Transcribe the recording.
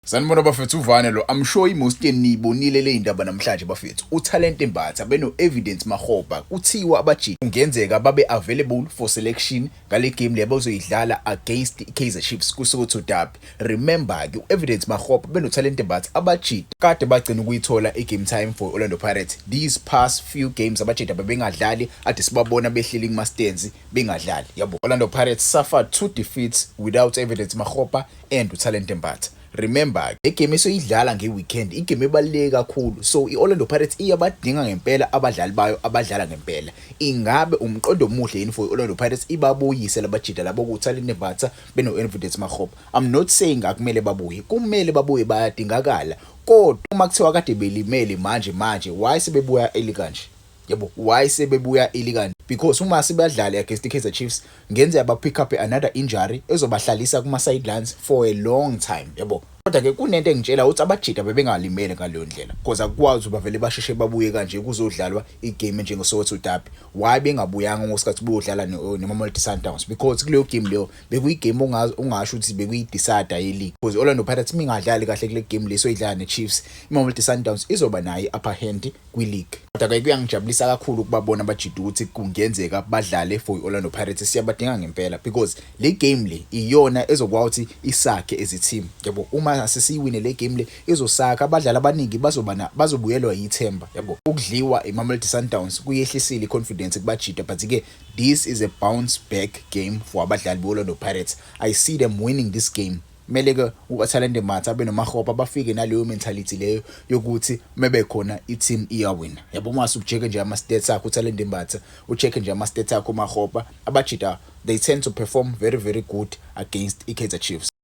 Sanibona bafethu, uvane lo. I'm sure i-most yenu niyibonile le ndaba namhlanje bafethu. UTalente Mbatha beno Evidence Makgopa kuthiwa abajiki kungenzeka babe available for selection ngale game le bazoyidlala against iKaizer Chiefs kuSoweto Derby. Remember ke, uEvidence Makgopa beno Talente Mbatha abajiki kade bagcina ukuyithola igame time for Orlando Pirates. These past few games abajiki bebengadlali, ade sibabona behleli kuma stands bengadlali. Yabo, Orlando Pirates suffered two defeats without Evidence Makgopa and uTalente Mbatha. Remember, igame esoyidlala ngeweekend, igame ebaluleke kakhulu, so iOrlando Pirates iyabadinga ngempela abadlali bayo abadlala ngempela. Ingabe umqondo omuhle yini for iOrlando Pirates ibabuyise labajida labo kuTalente Mbatha beno Evidence Makgopa? I'm not saying akumele babuye, kumele babuye, bayadingakala, kodwa uma kuthiwa kade belimele manje manje, why sebebuya early kanje? Yabo, why sebebuya early kanje? Because uma sebadlala against iKaizer Chiefs, ngenzeka ba pick up another injury ezobahlalisa kuma sidelines for a long time, yabo. Kodwa ke kunento engitshela ukuthi abajida bebengalimele ngaleyo ndlela, because akukwazi bavele basheshe babuye kanje kuzodlalwa igame njengoSoweto Derby. Why bengabuyanga ngosikhathi buyodlala neMamelodi Sundowns? Because kuleyo game leyo bekuyigame ungasho ukuthi bekuyi-decider ye-league, because Orlando Pirates mingadlali kahle kule game leso idlala ne-Chiefs, iMamelodi Sundowns izoba nayo i-upper hand kwi-league. Kodwa ke kuyangijabulisa kakhulu ukubabona abajida ukuthi kungenzeka badlale for i-Orlando Pirates. Siyabadinga ngempela, because le game le iyona ezokwazi ukuthi isakhe as a team, yabo. Uma sesiyiwine le game le, izosakha abadlali abaningi, bazoba bazobuyelwa yithemba, yabo. Ukudliwa iMamelodi Sundowns kuyehlisile i-confidence kubajida, but ke this is a bounce back game for abadlali be-Orlando Pirates. I see them winning this game. Kumele ke uTalente Mbatha benoMakgopa bafike naleyo mentality leyo yokuthi mebe khona i-team iyawina, yabo. Uma ucheck nje ama stats akho uTalente Mbatha, ucheck nje ama stats akho uMakgopa, abajida they tend to perform very very good against iKaizer Chiefs.